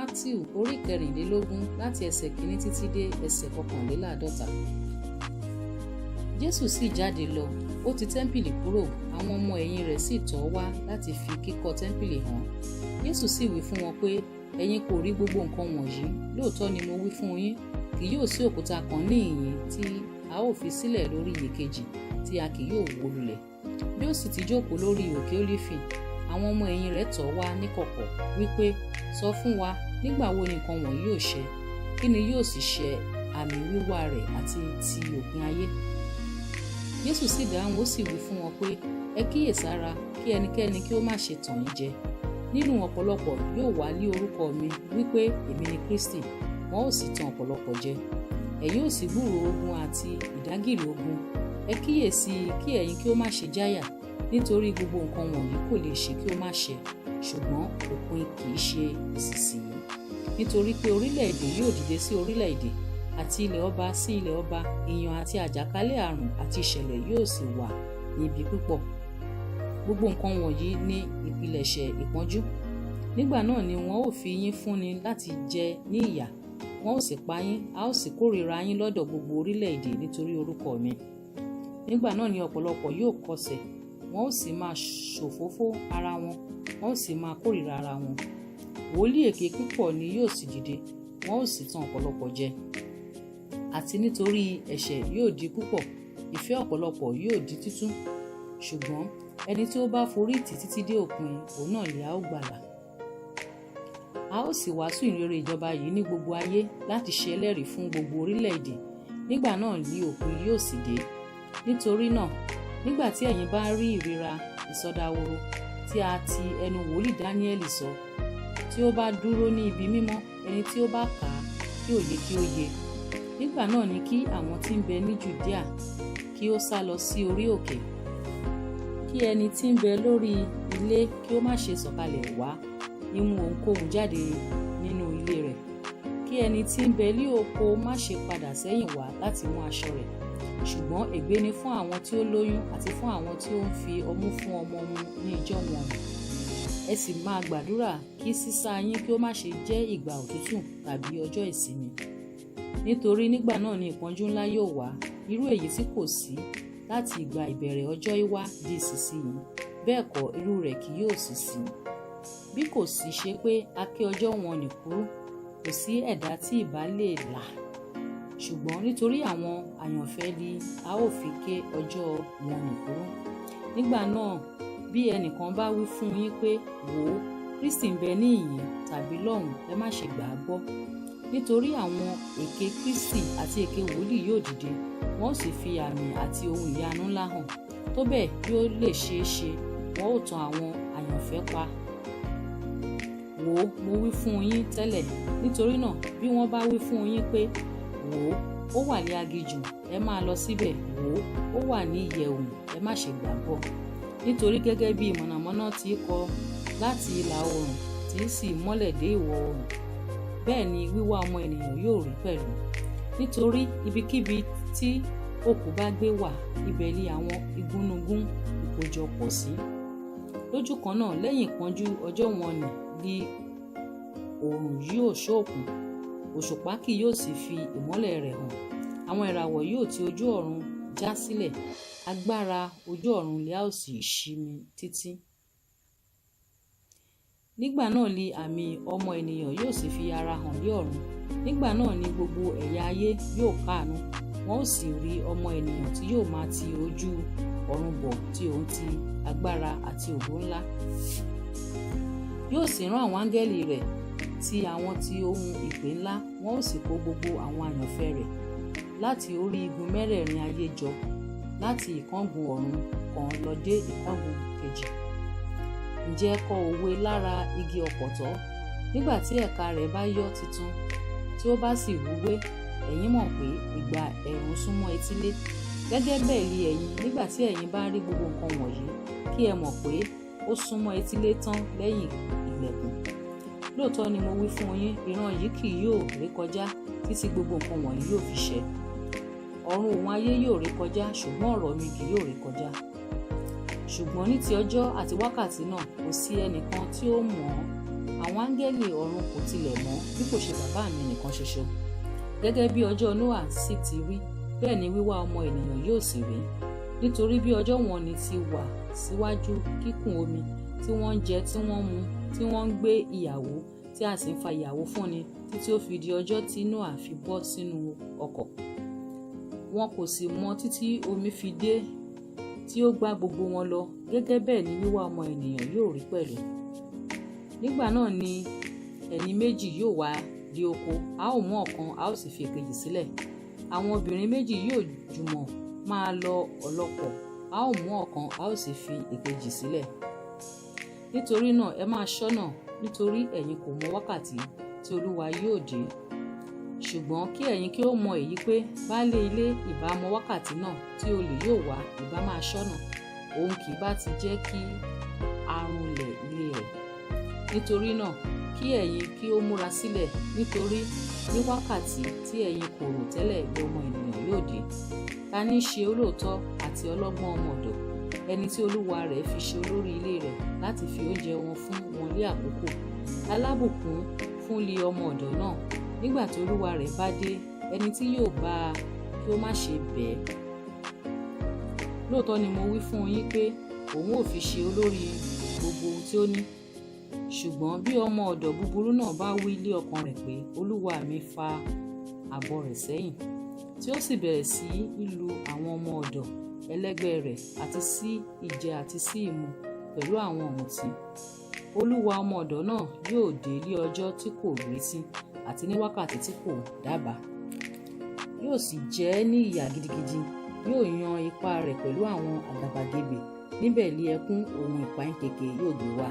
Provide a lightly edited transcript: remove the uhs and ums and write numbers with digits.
Mátíù orí 24 láti ẹsẹ̀ 1 títí dé ẹsẹ̀ 51. Jésù sì jáde lọ, ó ti tẹ́ḿpìlì kúrò, àwọn ọmọ ẹ̀yìn rẹ̀ sì tọ̀ ọ́ wá láti fi kíkọ́ tẹ́ḿpìlì hàn. Jésù sì wí fún wọn pé, ẹ̀yin kò rí gbogbo nǹkan wọ̀nyí, lóòótọ́ ni mo wí fún yín, kì yóò sí òkúta kan níhìn-ín tí a ó fi sílẹ̀ lórí èkejì tí a kì yóò wó lulẹ̀. Bí ó sì ti jókòó lórí òkè Ólífì, àwọn ọmọ ẹ̀yìn rẹ̀ tọ̀ wá níkọ̀kọ̀ wípé, sọ fún wa, nígbà wo ni nǹkan wọ̀nyí yóò ṣẹ? Kí ni yóò sì ṣe àmì wíwá rẹ̀ àti ti òpin ayé? Jésù sì dáhùn, ó sì wí fún wọn pé, ẹ kíyèsára kí ẹnikẹ́ni kí ó má ṣe tàn yín jẹ. Nínú ọ̀pọ̀lọpọ̀ yóò wá lé orúkọ mi wípé èmi ni Kristi, wọn ó sì tan ọ̀pọ̀lọpọ̀ jẹ. Ẹ̀yin ó sì gbúròó ogun àti ìdágìrì ogun. Ẹ kíyèsí kí ẹ̀yin kí ó má ṣe jáyà, nítorí gbogbo nǹkan wọ̀nyí kò lè ṣe kí ó má ṣẹ, ṣùgbọ́n òpin kì í ṣe ìsinsìnyí. Nítorí pé orílẹ̀-èdè yóò dìde sí orílẹ̀-èdè, àti ilẹ̀ ọba sí ilẹ̀ ọba, ìyàn àti àjàkálẹ̀ àrùn àti ìṣẹ̀lẹ̀ yóò sì wà níbi púpọ̀. Gbogbo nǹkan wọ̀nyí ní ìpilẹ̀ṣẹ̀ ìpọ́njú. Nígbà náà ni wọn ó fi yín fúnni láti jẹ ní ìyà, wọn ó sì pa yín, a ó sì kórìíra yín lọ́dọ̀ gbogbo orílẹ̀-èdè nítorí orúkọ mi. Nígbà náà ni ọ̀pọ̀lọpọ̀ yóò kọsẹ̀, wọn ó sì máa ṣòfófó ara wọn, wọn ó sì máa kórìíra ara wọn. Wòlíì èké púpọ̀ ni yóò sì dìde, wọn ó sì tan ọ̀pọ̀lọpọ̀ jẹ. Àti nítorí ẹ̀ṣẹ̀ yóò di púpọ̀, ìfẹ́ ọ̀pọ̀lọpọ̀ yóò di tútú. Ṣùgbọ́n ẹni tí ó bá forí tì títí dé òpin, òun náà lè a ó gbàlà. A ó sì wàásù ìrere ìjọba yìí ní gbogbo ayé láti ṣe ẹlẹ́rìí fún gbogbo orílẹ̀-èdè. Nígbà náà ni òpin yóò sì dé. Nítorí náà, nígbà tí ẹ̀yin bá rí ìríra ìsọdahoro tí a ti ẹnu wòlíì Dáníẹ́lì sọ, tí ó bá dúró ní ibi mímọ́, ẹni tí ó bá kà á kí òye kí ó yé. Nígbà náà ni kí àwọn tí ń bẹ ní Judea kí ó sá lọ sí orí òkè. Kí ẹni tí ń bẹ lórí ilé kí ó má ṣe sọ̀kalẹ̀ wá imú ohunkóhun jáde nínú ilé rẹ̀. Kí ẹni tí ń bẹ ní oko má ṣe padà sẹ́yìn wá láti mú aṣọ rẹ̀. Ṣùgbọ́n ègbé ni fún àwọn tí ó lóyún àti fún àwọn tí ó ń fi ọmú fún ọmọ mu ní ijọ́ wọn. Ẹ sì máa gbàdúrà kí sísá yín kí ó má ṣe jẹ́ ìgbà òtútù tàbí ọjọ́ ìsinmi. Nítorí nígbà náà ni ìpọ́njú ńlá yóò wá, irú èyí tí kò sí láti ìgbà ìbẹ̀rẹ̀ ọjọ́ ìwá di ìsinsìnyí, bẹ́ẹ̀ kọ́ irú rẹ̀ kì yóò sì sí. Bí kò sì ṣe pé a ké ọjọ́ wọn nì kúrú, kò sí ẹ̀dá tí ìbá lè là. Ṣùgbọ́n nítorí àwọn àyànfẹ́ ni a ó fi ké ọjọ́ wọn nì kúrú. Nígbà náà bí ẹnìkan bá wí fún yín pé, wò ó, Kristi ń bẹ níhìn-ín tàbí lọ́hùn, ẹ má ṣe gbà á gbọ́. Nítorí àwọn èké Kristi àti èké wòlíì yóò dìde, wọn ó sì fi àmì àti ohun ìyanu ńlá hàn, tó bẹ́ẹ̀ bí ó lè ṣeé ṣe, wọn ó tan àwọn àyànfẹ́ pa. Wò ó, mo wí fún yín tẹ́lẹ̀. Nítorí náà bí wọ́n bá wí fún yín pé, wò ó, ó wà ní aginjù, ẹ máa lọ síbẹ̀. Wò ó, ó wà ní ìyẹ̀wù, ẹ má ṣe gbàgbọ́. Nítorí gẹ́gẹ́ bí mọ̀nàmọ́ná ti kọ láti ìlà oòrùn tí sì mọ́lẹ̀ dé ìwọ̀ oòrùn, bẹ́ẹ̀ ni wíwá ọmọ ènìyàn yóò rí pẹ̀lú. Nítorí ibikíbi tí òkú bá gbé wà, ibẹ̀ ni àwọn igúnnugún ìkójọpọ̀ sí. Lójú kan náà, lẹ́yìn ìpọ́njú ọjọ́ wọn nì oòrùn yóò ṣókùn, òṣùpá kì yóò sì fi ìmọ́lẹ̀ rẹ̀ hàn. Àwọn ìràwọ̀ yóò ti ojú ọ̀run já sílẹ̀, agbára ojú ọ̀run lè a ó sì ṣí mi títí. Nígbà náà ni àmì ọmọ ènìyàn yóò sì fi ara hàn ní ọ̀run. Nígbà náà ni gbogbo ẹ̀yà ayé yóò káàánú, wọn ó sì rí ọmọ ènìyàn tí yóò máa ti ojú ọ̀run bọ̀ tí òun ti agbára àti ògo ńlá. Yóò sì rán àwọn áńgẹ́lì rẹ̀ ti àwọn ti ohun ìpè ńlá, wọn ó sì kó gbogbo àwọn àyànfẹ́ rẹ̀ láti orí igun mẹ́rẹ̀ẹ̀rin ayé jọ, láti ìkángun ọ̀run kan lọ dé ìkángun kejì. Ǹjẹ́ ẹ kọ́ òwe lára igi ọ̀pọ̀tọ́? Nígbà tí ẹ̀ka rẹ̀ bá yọ titun, tí ó bá sì rúwé, ẹ̀yin mọ̀ pé ìgbà ẹ̀rùn súnmọ́ etílé. Gẹ́gẹ́ bẹ́ẹ̀ li ẹ̀yin, nígbà tí ẹ̀yin bá rí gbogbo nǹkan wọ̀nyí, kí ẹ mọ̀ pé ó súnmọ́ etílé tán lẹ́yìn ilẹ̀kùn. Lóòótọ́ ni mo wí fún yín, ìran yìí kì yóò rékọjá títí gbogbo nǹkan wọ̀nyí yóò fi ṣẹ. Ọ̀run òun ayé yóò rékọjá, ṣùgbọ́n ọ̀rọ̀ mi kì yóò rékọjá. Ṣùgbọ́n ní ti ọjọ́ àti wákàtí náà, kò sí ẹnìkan tí ó mọ̀ ọ́, Àwọn áńgẹ́lì ọ̀run kò tilẹ̀ mọ̀, bí kò ṣe Bàbá mi nìkan ṣoṣo. Gẹ́gẹ́ bí ọjọ́ Nóà sì ti rí, bẹ́ẹ̀ ni wíwá Ọmọ Ènìyàn yóò sì rí. Nítorí bí ọjọ́ wọ̀n-ọn-nì ti wà síwájú kíkún omi, tí wọ́n ń jẹ, tí wọ́n ń mu, tí wọ́n ń gbé ìyàwó, tí a sì ń fa ìyàwó fúnni, títí ó fi di ọjọ́ tí Nóà fi bọ́ sínú ọkọ̀. Wọn kò sì mọ̀ títí omi fi dé tí ó gbá gbogbo wọn lọ. Gẹ́gẹ́ bẹ́ẹ̀ ni wíwá Ọmọ Ènìyàn yóò rí pẹ̀lú. Nígbà náà ni ẹni méjì yóò wà lí oko, a ó mú ọ̀kan, a ó sì fi èkejì sílẹ̀. Àwọn obìnrin méjì yóò jùmọ̀ máa lọ ọ̀lọpọ̀, a ó mú ọ̀kan, a ó sì fi èkejì sílẹ̀. Nítorí náà, ẹ máa ṣọ́nà, nítorí ẹ̀yin kò mọ wákàtí tí Olúwa yóò dé. Ṣùgbọ́n kí ẹ̀yin kí ó mọ èyí pé, baálé ilé ìbá mọ wákàtí náà tí olè yóò wá, ìbá máa ṣọ́nà, òun kì bá ti jẹ́ kí a runlẹ̀ ilé rẹ̀. Nítorí náà, kí ẹ̀yin kí ó múra sílẹ̀, nítorí ní wákàtí tí ẹ̀yin kò rò tẹ́lẹ̀ ni Ọmọ Ènìyàn yóò dé. Ta ní ṣe olóòótọ́ àti ọlọ́gbọ́n ọmọ ọ̀dọ̀, ẹni tí olúwa rẹ̀ fi ṣe olórí ilé rẹ̀ láti fi oúnjẹ wọn fún wọn ní àkókò? Alábùkún fún li ọmọ ọ̀dọ̀ náà nígbà tí olúwa rẹ̀ bá dé, ẹni tí yóò bá a kí ó má ṣe bẹ́ẹ̀. Lóòótọ́ ni mo wí fún yín pé òun ò fi ṣe olórí gbogbo ohun tí ó ní. Ṣùgbọ́n bí ọmọ ọ̀dọ̀ búburú náà bá wí lé ọkàn rẹ̀ pé, 'Olúwa mi fa àbọ̀ rẹ̀ sẹ́yìn,' tí ó sì bẹ̀rẹ̀ sí í lu àwọn ọmọ ọ̀dọ̀ ẹlẹgbẹ́ rẹ̀, àti sí ìjẹ àti sí ìmu pẹ̀lú àwọn ọ̀mùtí, olúwa ọmọ ọ̀dọ̀ náà yóò dé ní ọjọ́ tí kò retí àti ní wákàtí tí kò dábàá, yóò sì jẹ ẹ́ ní ìyà gidigidi. Yóò yan ipa rẹ̀ pẹ̀lú àwọn àgàbàgebè, níbẹ̀ li ẹkún òun ìpayínkeke yóò gbé wà.